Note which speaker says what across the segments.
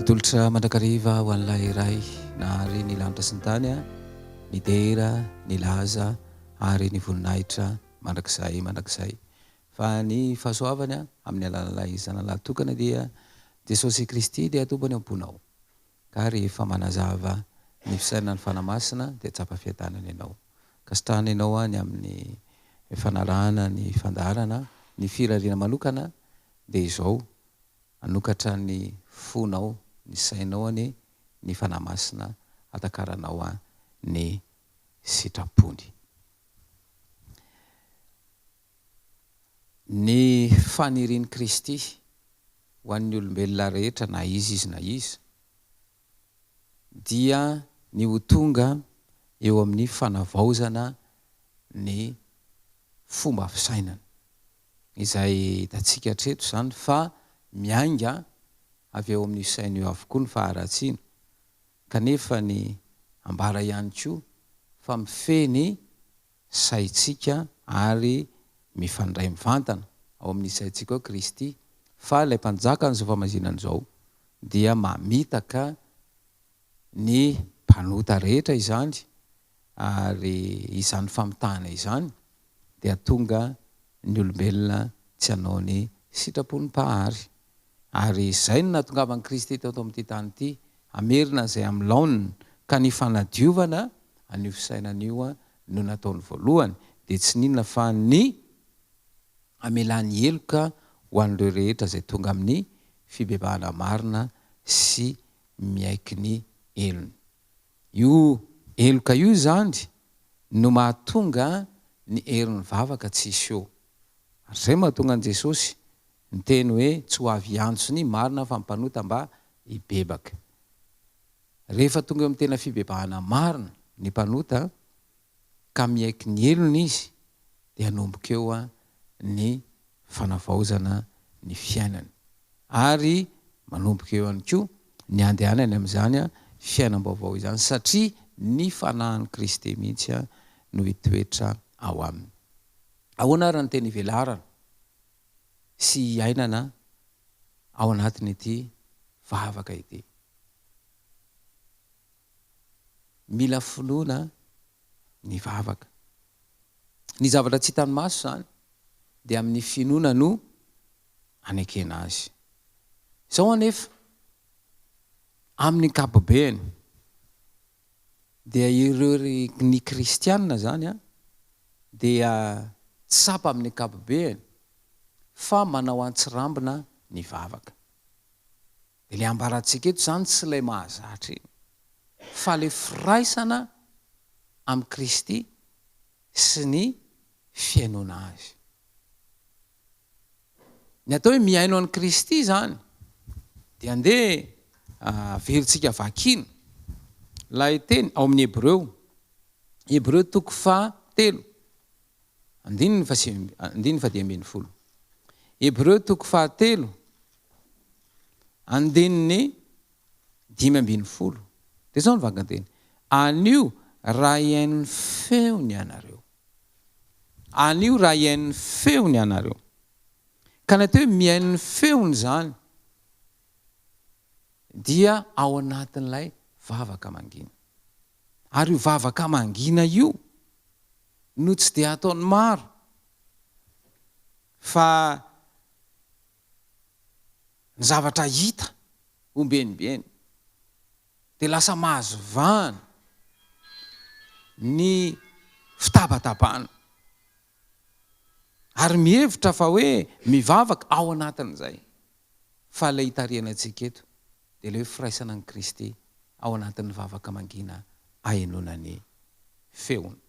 Speaker 1: Atolotra mandrakariva ho an'ilay Ray nahary ny lanitra sy ny tany, ny dera, ny laza ary ny voninahitra mandrakizay mandrakizay. Fa ny fahasoavany amin'ny alalan'ilay Zanalahy tokana dia Jesosy Kristy dia atobany ao am-ponao. Ka rehefa manazava ny fisainana ny Fanahy Masina dia tsapa fiadanana ianao. Ankasitrahana ianao ny amin'ny fanarahana ny fandaharana, ny firariana manokana dia izao, hanokatra ny fonao, ny sainao anie ny Fanahy Masina hatakaranao ny sitrapony. Ny fanirian'i Kristy ho an'ny olombelona rehetra na iza izy na iza dia ny ho tonga eo amin'ny fanavaozana ny fomba fisainana, izay hitantsika hatreto izany fa miainga avy eo amin'io saina io avokoa ny faharatsiana, kanefa ny ambara ihany koa fa mifehy ny saintsika ary mifandray mivantana ao amin'ny saintsika ao Kristy fa ilay Mpanjakan'izao famazinana izao dia mamitaka ny mpanota rehetra izany ary izany famitahana izany dia tonga ny olombelona tsy hanao ny sitrapon'ny Mpahary. Ary izay no nahatongavan'i Kristy teto amin'ity tany ity, hamerina an'izay amin'ny laoniny, ka ny fanadiovana an'io fisainana io no nataony voalohany, dia tsy n'inona fa ny hamelany heloka ho an'ireo rehetra izay tonga amin'ny fibebahana marina sy miaiky ny helony. Io heloka io izany no mahatonga ny herin'ny vavaka tsy hiseho. Ary izay no mahatonga an'i Jesosy niteny hoe tsy ho avy hiantso ny marina fa ny mpanota mba hibebaka. Rehefa tonga eo amin'ny tena fibebahana marina ny mpanota ka miaiky ny helony izy dia hanomboka eo ny fanavaozana ny fiainany ary manomboka eo ihany koa ny handehanany amin'izany fiainam-baovao izany satria ny fanahin'i Kristy mihitsy no hitoetra ao aminy. Ahoana ary ny teny ivelarana sy iainana ao anatin'ity vavaka ity? Mila finoana ny vavaka. Ny zavatra tsy hitan'ny maso izany dia amin'ny finoana no anekena azy. Izao anefa, amin'ny ankapobeny dia ireo ny kristiana izany dia tsapa amin'ny ankapobeny fa manao antsirambina ny vavaka. Dia ilay ambarantsika eto izany tsy ilay mahazatra iny fa ilay firaisana amin'i Kristy sy ny fihainoana Azy. Ny atao hoe mihaino an'i Kristy izany dia andeha averintsika vakiana ilay teny ao amin'ny Hebreo, Hebreo toko fahatelo, andininy fahasivy, andininy fahadimy ambin'ny folo. Hebreo toko fahatelo, andininy 15. Dia izao ny vakin-teny, Anio raha hihaino ny feony ianareo. Anio raha hihaino ny feony ianareo. Ka ny atao hoe mihaino ny feony izany dia ao anatin'ilay vavaka mangina. Ary io vavaka mangina io no tsy dia ataon'ny maro fa ny zavatra hita ombienimbeny dia lasa mahazo vahana ny fitabatabana ary mihevitra fa hoe mivavaka ao anatin'izay fa ilay itarihana antsika eto dia ilay hoe firaisana an'i Kristy ao anatin'ny vavaka mangina ahenoana ny feony.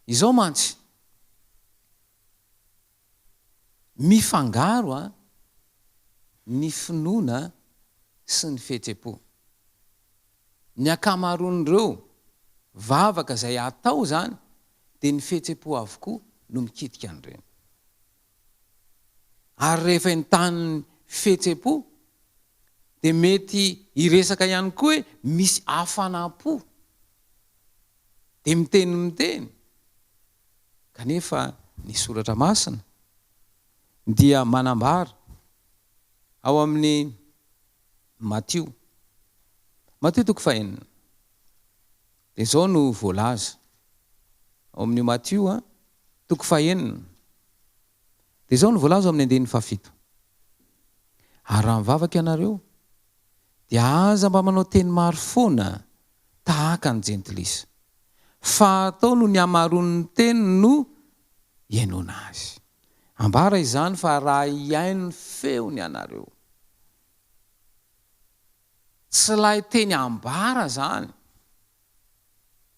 Speaker 1: Izao mantsy, Mifangaro an ny finoana sy ny fihetsem-po. Ny ankamaroan'ireo vavaka izay atao izany dia ny fihetsem-po avokoa no mikitika an'ireny. Ary rehefa entanin'ny fihetsem-po dia mety hiresaka ihany koa hoe misy hafanam-po dia miteny miteny. Kanefa ny Soratra Masina dia manambara ao amin'ny Matio. Matio toko fahenina. Dia izao no voalaza ao amin'io Matio toko fahenina. Dia izao no voalaza ao amin'ny andininy fahafito, Ary raha mivavaka ianareo, dia aza mba manao teny maro foana tahaka ny jentilisa, fa atao noho ny hamaroan'ny teny no ihainoana azy. Ambara izany fa raha hihaino ny feony ianareo. Tsy ilay teny ambara izany,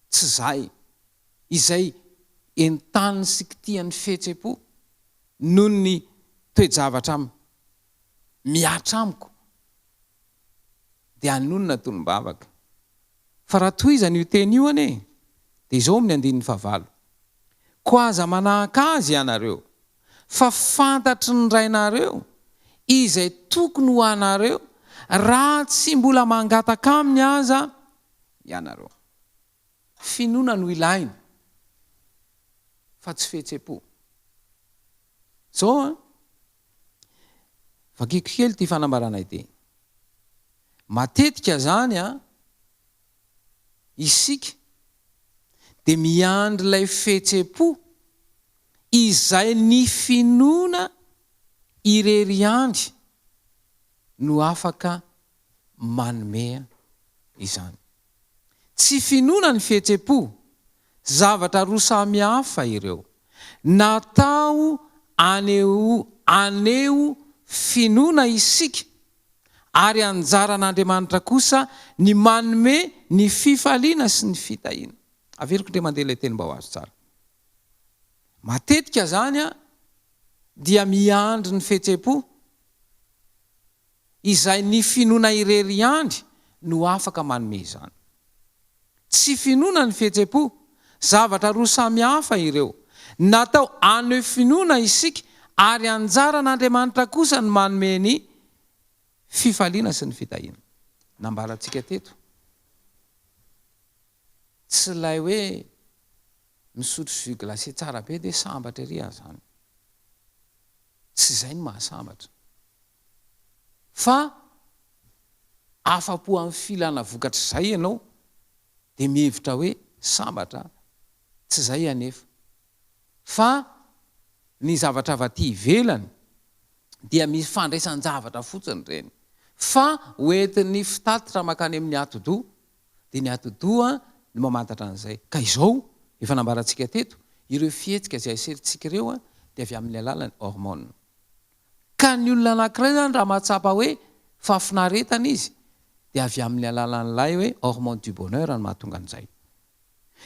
Speaker 1: tsy izay. Izay entaniny sy kitihan'ny fihetsem-po noho ny toe-javatra mihatra amiko dia hanonona tonom-bavaka. Fa raha tohizana io teny io anie dia izao amin'ny andininy fahavalo, Koa aza manahaka azy ianareo, fa fantatry ny Rainareo izay tokony ho anareo raha tsy mbola mangataka aminy aza ianareo. Finoana no ilaina fa tsy fihetsem-po. Zao an, vakiko kely ity fanambarana ity. Matetika zany an, isika dia miandry ilay fihetsem-po izay ny finoana irery ihany no afaka manome izany. Tsy finoana ny fihetsem-po, zavatra roa samy hafa ireo. Natao haneho haneho finoana isika, ary anjaran'Andriamanitra kosa ny manome ny fifaliana sy ny fitahiana. Averiko indray mandeha ilay teny mba ho azo tsara. Matetika izany dia miandry ny fihetsem-po. Izay ny finoana irery ihany no afaka manome izany. Tsy finoana ny fihetsem-po, zavatra roa samy hafa ireo. Natao haneho finoana isika ary anjaran'Andriamanitra kosa ny manome ny fifaliana sy ny fitahiana. Nambarantsika teto, tsy ilay hoe misotro jus glacé tsara be dia sambatra ery aho izany. Tsy izay no mahasambatra. Fa afa-po amin'ny filana vokatr'izay ianao dia mihevitra hoe sambatra, tsy izay anefa. Fa ny zavatra avy aty ivelany dia misy fandraisan-javatra fotsiny ireny. Fa hoentin'ny fitatitra mankany amin'ny atidoha, dia ny atidoha no mamantatra an'izay. Ka izao, efa nambarantsika teto, ireo fihetsika izay aserintsika ireo dia avy amin'ny alalan'ny hormones. Ka ny olona anankiray zany raha mahatsapa hoe fahafinaretana izy dia avy amin'ny alalan'ilay hoe hormone du bonheur no mahatonga an'izay.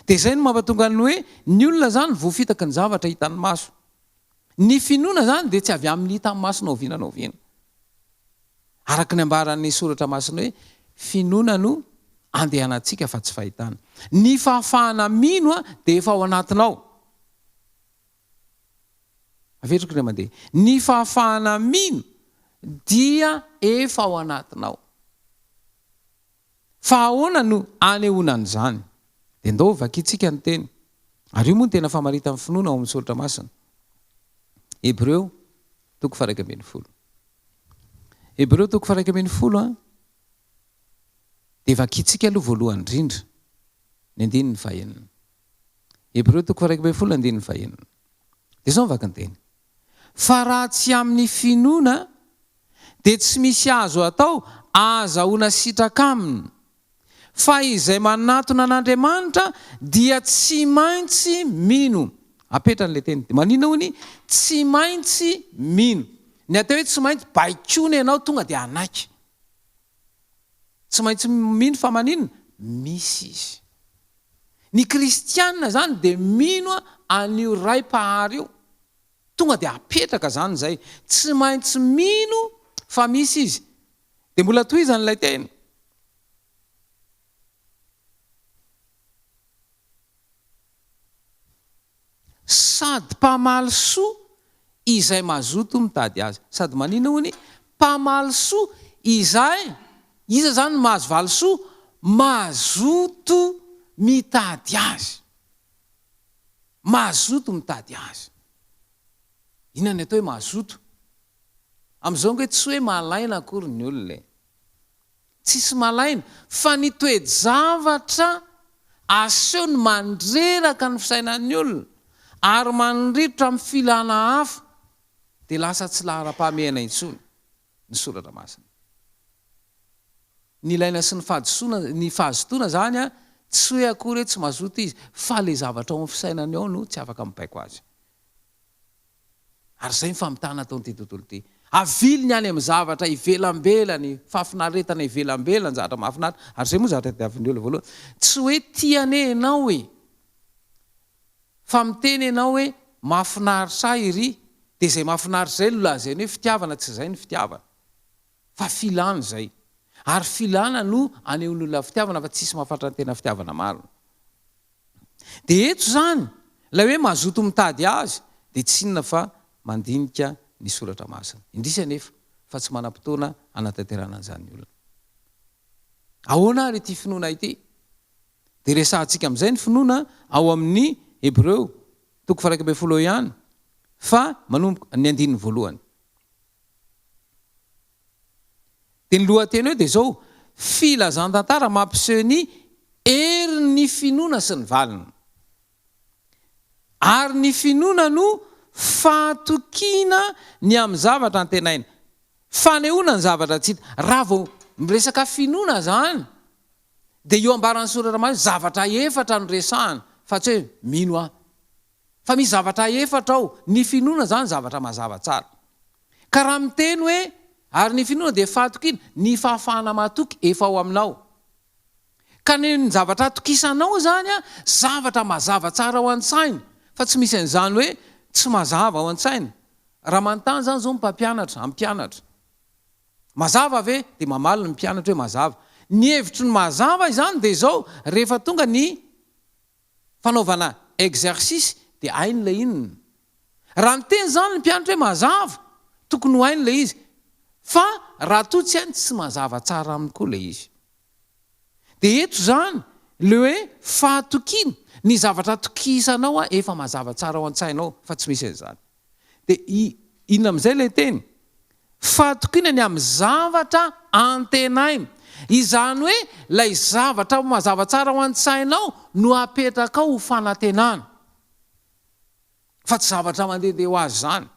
Speaker 1: Dia izay no mampatonga ny hoe ny olona zany voafitaky ny zavatra hitan'ny maso. Ny finoana zany dia tsy avy amin'ny hitan'ny maso na oviana na oviana. Araka ny ambaran'ny soratra masina hoe finoana no andehanantsika fa tsy fahitana. Ny fahafahana mino dia efa ao anatinao. Averiko indray mandeha. Ny fahafahana mino dia efa ao anatinao. Fa ahoana no anehoana an'izany? Dia ndao vakintsika ny teny. Ary io moa no tena famaritan'ny finoana ao amin'ny Soratra Masina. Hebreo toko faha-11. Hebreo toko faha-11 an, dia vakintsika aloha voalohany indrindra ny andininy fahenina. Hebreo toko faha-11 andininy fahenina. Dia izao ny vakin-teny, Fa raha tsy amin'ny finoana, dia tsy misy azo atao ahazahoana sitraka aminy. Fa izay manatona an'Andriamanitra dia tsy maintsy mino. Apetrany ilay teny. Dia maninona hoy ny tsy maintsy mino? Ny atao hoe tsy maintsy, baikoina ianao tonga dia hanaiky. Tsy maintsy mino fa maninona? Misy izy. Ny kristiana izany dia mino an'io Ray Mpahary io. Tonga dia apetraka izany izay. Tsy maintsy mino fa misy izy. Dia mbola tohizany ilay teny. Sady mpamaly soa izay mazoto mitady azy. Sady manina hono? Mpamaly soa izay, iza izany no mahazo valisoa? Mazoto mitady azy. Mazoto mitady azy. Inona ny atao hoe mazoto? Amin'izao ange tsy hoe malaina akory ny olona e. Tsisy malaina, fa ny toe-javatra aseho no mandreraka ny fisainan'ny olona ary manrirotra amin'ny filana hafa dia lasa tsy laharam-pahamehana intsony ny soratra masina. Ny ilaina sy ny fahadisoana, ny fahazotoana izany tsy hoe akory hoe tsy mazoto izy fa ilay zavatra ao amin'ny fisainany ao no tsy afaka mibaiko azy. Ary izay ny famitahana ataon'ity tontolo ity. Aviliny any amin'ny zavatra ivelambelany, fahafinaretana ivelambelany, zavatra mahafinaritra. Ary izay moa zavatra tadiavin'ny olona voalohany. Tsy hoe tia anie ianao e! Fa miteny ianao hoe mahafinaritra ahy iry, dia izay mahafinaritra izay no lazainy hoe fitiavana, tsy izay ny fitiavana. Fa filana izay. Ary filana no anehoan'ny olona fitiavana fa tsisy mahafantatra ny tena fitiavana marina. Dia eto izany, ilay hoe mazoto mitady Azy dia tsy inona fa mandinika ny Soratra Masina. Indrisy anefa fa tsy manam-potoana hanatanterahana an'izany ny olona. Ahoana ary ity finoana ity? Dia resahantsika amin'izay ny finoana ao amin'ny Hebreo toko faha-11 eo ihany fa manomboka ny andininy voalohany. Dia ny lohateny eo dia izao, Filazan-tantara mampiseho ny herin'ny finoana sy ny valiny. Ary ny finoana no fahatokiana ny amin'ny zavatra antenaina. Fanehoana ny zavatra tsy hita. Raha vao miresaka finoana izany, dia io ambaran'ny soratra masina, zavatra efatra no resahana, fa tsy hoe mino aho. Fa misy zavatra efatra ao, ny finoana izany zavatra mazava tsara. Ka raha miteny hoe, ary ny finoana dia fahatokiana, ny fahafahana matoky efa ao aminao. Ka ny ny zavatra atokisanao izany an, zavatra mazava tsara ao an-tsaina, fa tsy misy an'izany hoe tsy mazava ao an-tsaina. Raha manontany izany izao ny mpampianatra, hampianatra. Mazava ve? Dia mamaly ny mpianatra hoe mazava. Ny hevitry ny mazava izany dia izao, rehefa tonga ny fanaovana exercice dia hainy ilay inona. Raha niteny izany ny mpianatra hoe mazava, tokony ho hainy ilay izy. Fa raha toa tsy hainy, tsy mazava tsara aminy koa ilay izy. Dia eto izany, ilay hoe fahatokiana, ny zavatra atokisanao efa mazava tsara ao an-tsainao fa tsy misy an'izany. Dia inona amin'izay ilay teny? Fahatokiana ny amin'ny zavatra antenaina. Izany hoe ilay zavatra mazava tsara ao an-tsainao no apetrakao ho fanantenana. Fa tsy zavatra mandehandeha ho azy izany.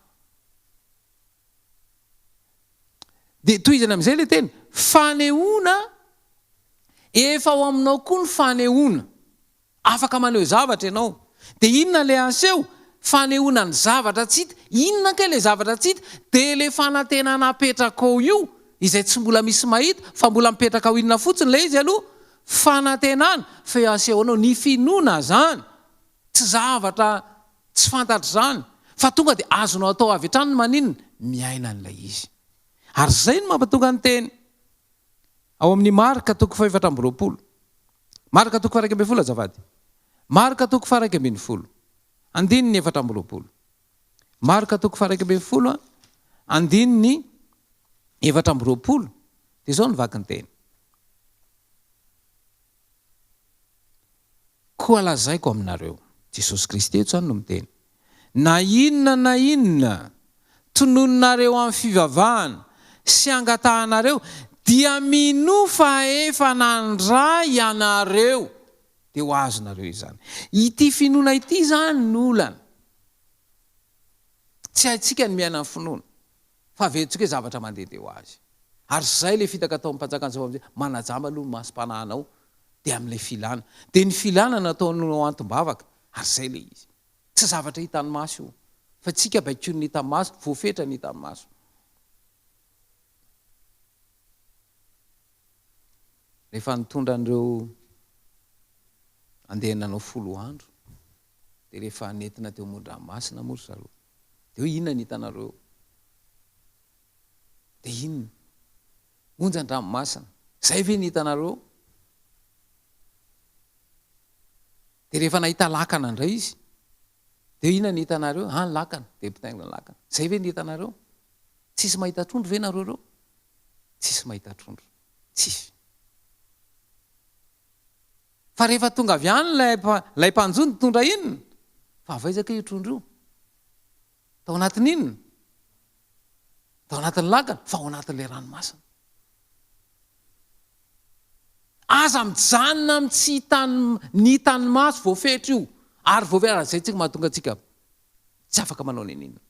Speaker 1: Dia tohizana amin'izay ilay teny, fanehoana, efa ao aminao koa ny fanehoana. Afaka maneho zavatra ianao. Dia inona ilay aseho? Fanehoana ny zavatra tsy hita. Inona kay ilay zavatra tsy hita? Dia ilay fanantenana apetrakao io, izay tsy mbola misy mahita, fa mbola mipetraka ho inona fotsiny ilay izy aloha? Fanantenana. Fa eo asehonao ny finoana izany. Tsy zavatra tsy fantatra izany, fa tonga dia azonao atao avy hatrany ny maninona? Miaina an'ilay izy. Ary izay no mampatonga ny teny. Ao amin'ny Marka toko fahefatra amby roapolo. Marka toko faha-11 azafady. Marka toko faha-11. Andininy 24. Marka toko faha-11 andininy 24. Dia izao ny vakin-teny. Koa lazaiko aminareo, Jesosy Kristy eto izany no miteny, na inona na inona tononinareo amin'ny fivavahana sy angatahanareo, dia minoa fa efa nandray ianareo, dia ho azonareo izany. Ity finoana ity izany no olana. Tsy haintsika ny miaina ny finoana. Fa averintsika hoe zavatra mandehandeha ho azy. Ary izay ilay fitaka ataon'ny mpanjakan'ny zava-miseho, manajamba aloha ny masom-panahinao, dia amin'ilay filana. Dia ny filana no ataonao antom-bavaka, ary izay ilay izy. Tsy zavatra hitan'ny maso io. Fa tsika baikoin'ny hitan'ny maso, voafetra ny hitan'ny maso. Rehefa nitondra an'ireo andeha nanao folo andro, dia rehefa nentina teo amoron-dranomasina moa ry zareo, Dia hoe inona ny hitanareo eo? Dia inona? Onjan-dranomasina. Izay ve ny hitanareo eo? Dia rehefa nahita lakana indray izy, dia hoe inona ny hitanareo? Ah, ny lakana. Dia mpitaingina lakana. Izay ve ny hitanareo? Tsisy mahita trondro ve nareo ireo? Tsisy mahita trondro. Tsisy. Fa rehefa tonga avy any ilay ilay mpanjono nitondra inona? Fa avy aiza kay io trondro io? Tao anatin'inona? Tao anatin'ny lakana? Fa ao anatin'ilay ranomasina. Aza mijanona amin'ny tsy hitan'ny ny hitan'ny maso voafetra io ary voafetra ary izay tsika mahatonga antsika tsy afaka manao n'inon'inona.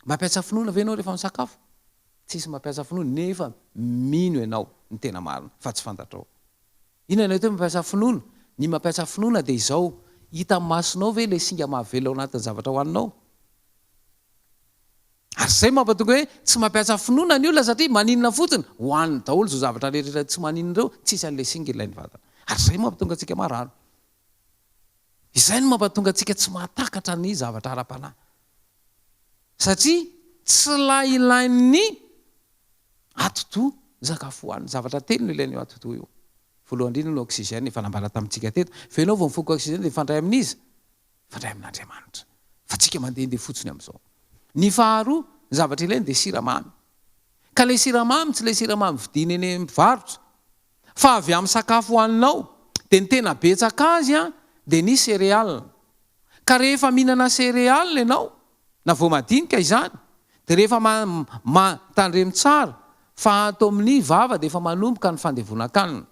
Speaker 1: Mampiasa finoana ve ianao rehefa misakafo? Tsisy mampiasa finoana nefa mino ianao ny tena marina fa tsy fantatrao. Inona ny atao hoe mampiasa finoana? Ny mampiasa finoana dia izao, hitan'ny masonao ve ilay singa mahavelona ao anatin'ny zavatra hohaninao? Ary izay mampatonga hoe tsy mampiasa finoana ny olona satria maninona fotsiny, hohaniny daholo izao zavatra rehetra tsy maninona ireo, tsisy an'ilay singa ilain'ny vatana. Ary izay mampatonga antsika marary. Izay no mampatonga antsika tsy mahatakatra ny zavatra ara-panahy. Satria tsy ilay ilain'ny atidoha ny sakafo hohanina. Zavatra telo no ilain'io atidoha io. Voalohany indrindra ny oxygène, efa nambara tamintsika teto. Fa ianao vao mifoka oxygène dia mifandray amin'iza? Mifandray amin'Andriamanitra. Fa tsika mandehandeha fotsiny amin'izao. Ny faharoa, ny zavatra ilainy dia siramamy. Ka ilay siramamy tsy ilay siramamy vidiana eny amin'ny mpivarotra. Fa avy amin'ny sakafo hohaninao. Dia ny tena betsaka azy dia ny céréales. Ka rehefa mihinana céréales ianao, na voamadinika izany, dia rehefa ma, ma, tandremo tsara fa ato amin'ny vava dia efa manomboka ny fandevonan-kanina.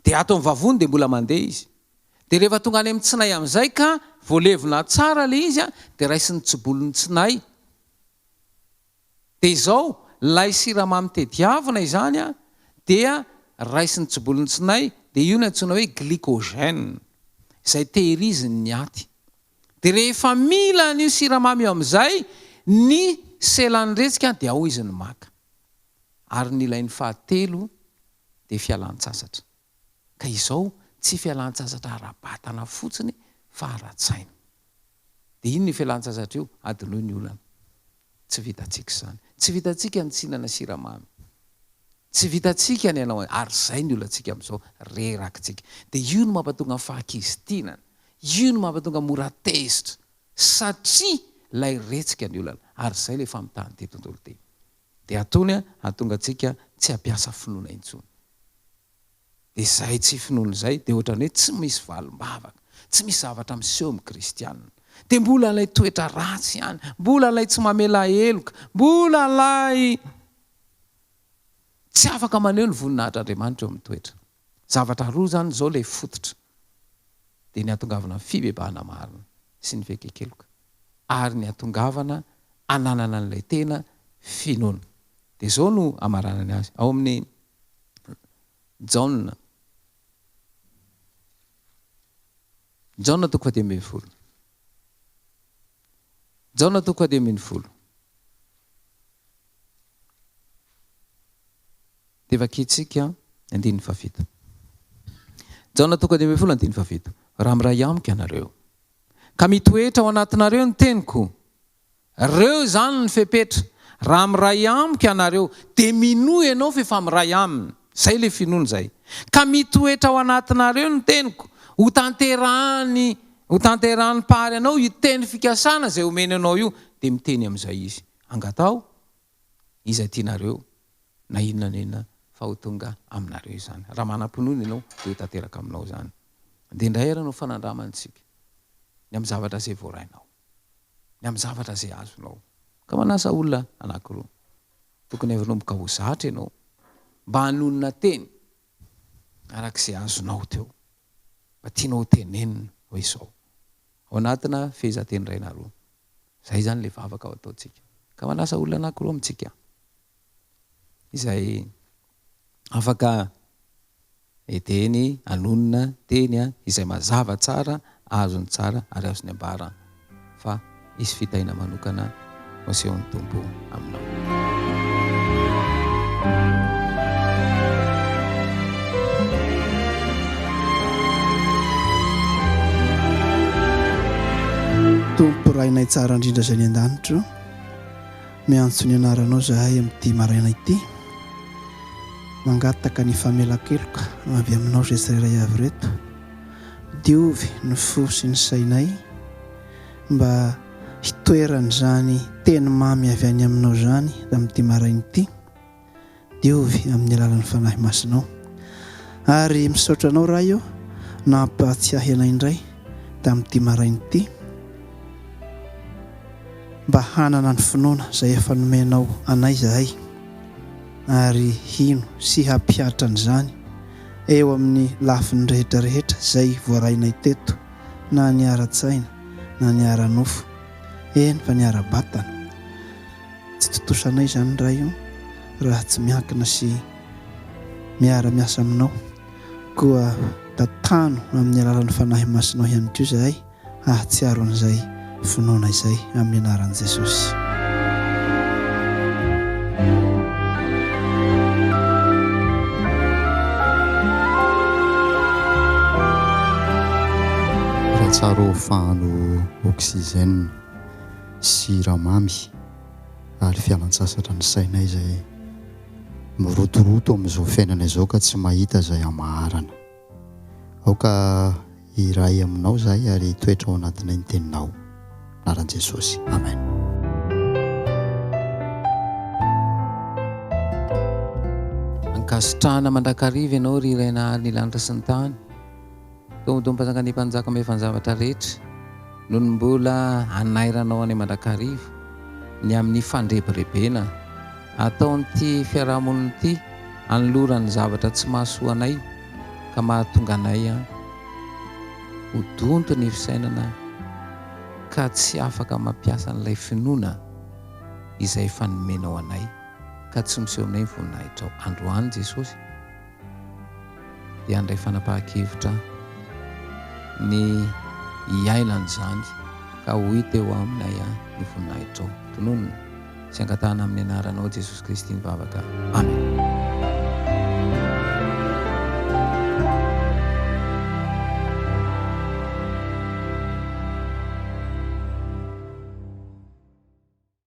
Speaker 1: Dia ato amin'ny vavony dia mbola mandeha izy. Dia rehefa tonga any amin'ny tsinay amin'izay ka voalevina tsara ilay izy dia raisin'ny tsibolon'ny tsinay. Dia izao, ilay siramamy tediavina izany dia raisin'ny tsibolon'ny tsinay, dia io no antsoina hoe glycogène, izay tehirizin'ny aty. Dia rehefa mila an'io siramamy io amin'izay ny selan'ny retsika dia ao izy no maka. Ary ny ilainy fahatelo dia fialan-tsasatra. Ka izao, tsy fialan-tsasatra ara-batana fotsiny fa ara-tsaina. Dia inona io fialan-tsasatra io? Adinoy ny olana. Tsy vitantsika izany. Tsy vitantsika ny tsy hihinana siramamy. Tsy vitantsika ny hanao an, ary izay ny olantsika amin'izao, rerakitsika. Dia io no mampatonga ny fahakizitinana. Io no mampatonga mora tezitra. Satria ilay retsika ny olana. Ary izay ilay famitahan'ity tontolo ity. Dia atony hahatonga antsika tsy hampiasa finoana intsony. Dia izay tsy finoana izay dia ohatran'ny hoe tsy misy valim-bavaka, tsy misy zavatra miseho amin'ny kristiana. Dia mbola ilay toetra ratsy ihany, mbola ilay tsy mamela heloka, mbola ilay tsy afaka maneho ny voninahitr'Andriamanitra eo amin'ny toetra. Zavatra roa izany izao ilay fototra, dia ny hahatongavana amin'ny fibebahana marina sy ny fiaiken-keloka, ary ny hahatongavana hananana an'ilay tena finoana. Dia izao no hamaranany azy, ao amin'ny Jaona. Jaona toko faha-15. Jaona toko faha-15. Dia vakintsika ny andininy fahafito. Jaona toko faha-15 andininy fahafito. Raha miray amiko ianareo, ka mitoetra ao anatinareo ny teniko, Reo izany ny fepetra, raha miray amiko ianareo, dia minoa ianao f'efa miray aminy. Zay le finoana izay. Ka mitoetra ao anatinareo ny teniko, ho tanterahany, ho tanterahan'ny Mpahary anao io teny fikasana izay omeny anao io, dia miteny amin'izay Izy. Angataho izay tianareo, na inona na inona, fa ho tonga aminareo izany. Raha manam-pinoana ianao, dia ho tanteraka aminao izany. Dia indray ary no fanandramantsika ny amin'ny zavatra izay voarainao. ny amin'ny zavatra izay azonao. Ka manasa olona anankiroa. Tokony hanomboka ho zatra ianao mba hanonona teny araka izay azonao teo. Mba tianao ho tenenina hoe izao. Ao anatina fehezanteny iray na roa. Izay izany ilay vavaka ho ataontsika. Ka manasa olona anankiroa amintsika izay afaka Eteny, anonona, teny izay mazava tsara, azony tsara ary azony ambara fa hisy fitahiana manokana ho asehon'ny Tompo aminao.
Speaker 2: Tompo Rainay tsara indrindra izay any an-danitra ô, miantso ny anaranao izahay amin'ity maraina ity. Mangataka ny famelan-keloka avy aminao izay tsirairay avy ireto. Diovy ny fo sy ny sainay mba hitoeran'izany teny mamy avy any aminao izany amin'ity maraina ity. Diovy amin'ny alalan'ny Fanahy Masinao. Ary misaotra anao Ray ô nampahatsiahy anay indray tamin'ity maraina ity mba hanana ny finoana izay efa nomenao anay izahay. ary hino sy hampihatra an'izany. Eo amin'ny lafiny rehetra rehetra izay voarainay teto, na ny ara-tsaina, na ny ara-nofo, eny fa ny ara-batana. Tsy tontosanay izany Ray o, raha tsy miankina sy miara-miasa Aminao. Koa tantano amin'ny alalan'ny Fanahy Masinao ihany koa izahay hahatsiaro an'izay finoana izay amin'ny anaran'i Jesosy.
Speaker 3: Ratsaro fahano oxygène, siramamy ary fialan-tsasatra ny sainay izay mirotoroto amin'izao fiainana izao ka tsy mahita izay hamaharana. Aoka hiray aminao izahay ary hitoetra ao anatinay ny teninao. Anaran'i Jesosy. Amen.
Speaker 1: Ankasitrahana mandrakariva Ianao ry Ray Nahary ny lanitra sy ny tany, Tompo Tompanjaka ny Mpanjaka mahefa ny zavatra rehetra, noho ny mbola anairanao anay mandrakariva ny amin'ny fandrebirebena ataon'ity fiarahamonina ity anolorany zavatra tsy mahasoa anay ka mahatonga anay ho donto ny fisainana ka tsy afaka mampiasa an'ilay finoana izay efa nomenao anay ka tsy miseho aminay ny voninahitrao androany Jesosy dia handray fanapahan-kevitra ny hiaina an'izany ka ho hita eo aminay ny voninahitrao. Tononina sy angatahana amin'ny anaranao Jesosy Kristy ny vavaka. Amen.